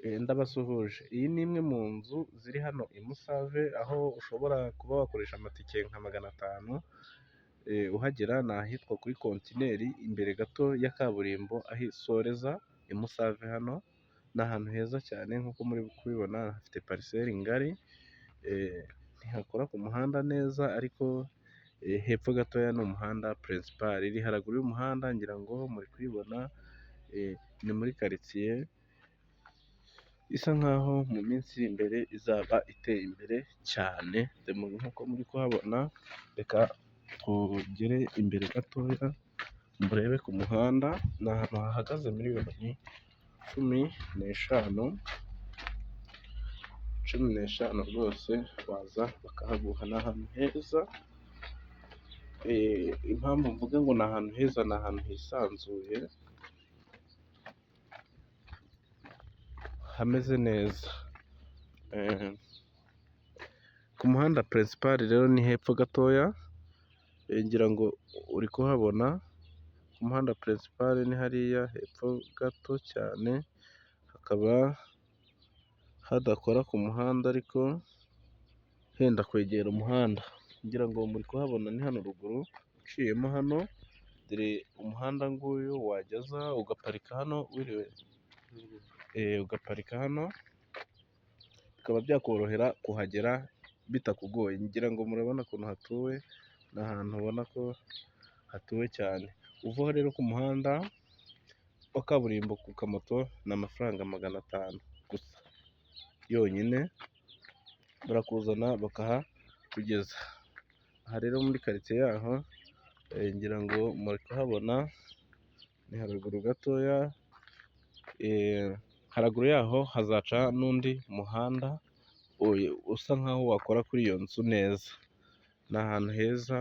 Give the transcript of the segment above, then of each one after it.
Ndabasuhuje, iyi ni imwe mu nzu ziri hano i Musave, aho ushobora kuba wakoresha amatike nka 500 uhagera. Ni ahitwa kuri kontineri, imbere gato ya kaburimbo aho isoreza i Musave. Hano ni ahantu heza cyane nk'uko muri kubibona, hafite pariseri ngari, ntihakora ku muhanda neza ariko hepfo gatoya ni umuhanda principal, iri haraguru y'umuhanda ngira ngo muri kuyibona, ni muri karitsiye isa nkaho mu minsi iri imbere izaba iteye imbere cyane, nk'uko muri kuhabona. Reka tugere imbere gatoya murebe ku muhanda, ni ahantu hahagaze miliyoni 15, 15 rwose waza bakahaguha, ni ahantu heza. Impamvu mvuga ngo ni ahantu heza, ni ahantu hisanzuye hameze neza. Ku muhanda principal rero ni hepfo gatoya, ngira ngo uri kuhabona, ku muhanda principal ni hariya hepfo gato cyane, hakaba hadakora ku muhanda ariko henda kwegera umuhanda, ngira ngo muri kuhabona ni hano ruguru uciyemo hano, dore umuhanda nguyu wageza ugaparika hano wiriwe, ugaparika hano bikaba byakorohera kuhagera bitakugoye. Ngira ngo murabona ukuntu hatuwe, ni ahantu ubona ko hatuwe cyane. Uvaho rero ku muhanda wa kaburimbo ku kamoto ni amafaranga 500 gusa yonyine, barakuzana bakahakugeza. Aha rero muri karitsiye yaho ngira ngo muri kuhabona, ni haruguru gatoya, haraguru yaho hazaca n'undi muhanda usa nkaho wakora kuri iyo nzu neza. Ni ahantu heza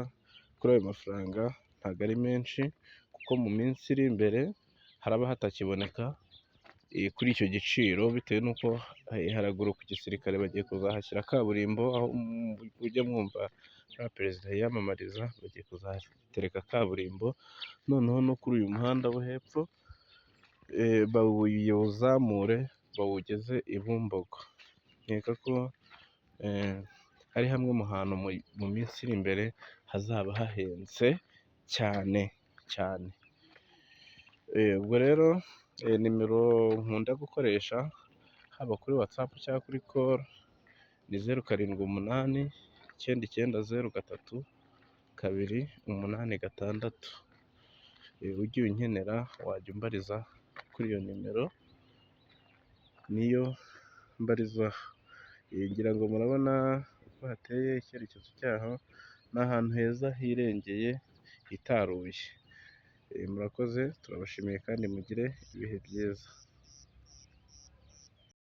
kuri ayo mafaranga ntabwo ari menshi, kuko mu minsi iri imbere haraba hatakiboneka kuri icyo giciro, bitewe n'uko haraguru ku gisirikare bagiye kuzahashyira kaburimbo, aho mujya mwumva perezida yiyamamariza, bagiye kuzahatereka kaburimbo, noneho no kuri uyu muhanda wo hepfo bawuzamure bawugeze i Bumbogo. Nkeka ko ari hamwe mu hantu mu minsi iri imbere hazaba hahenze cyane cyane. Ubwo rero nimero nkunda gukoresha haba kuri WhatsApp cyangwa kuri call ni 078 99 03 286. Ugiye unkenera wajya umbariza kuri iyo nimero, niyo mbarizaho. Ngira ngo murabona uko hateye, icyerekezo cyaho ni ahantu heza hirengeye hitaruye. Murakoze, turabashimiye kandi mugire ibihe byiza.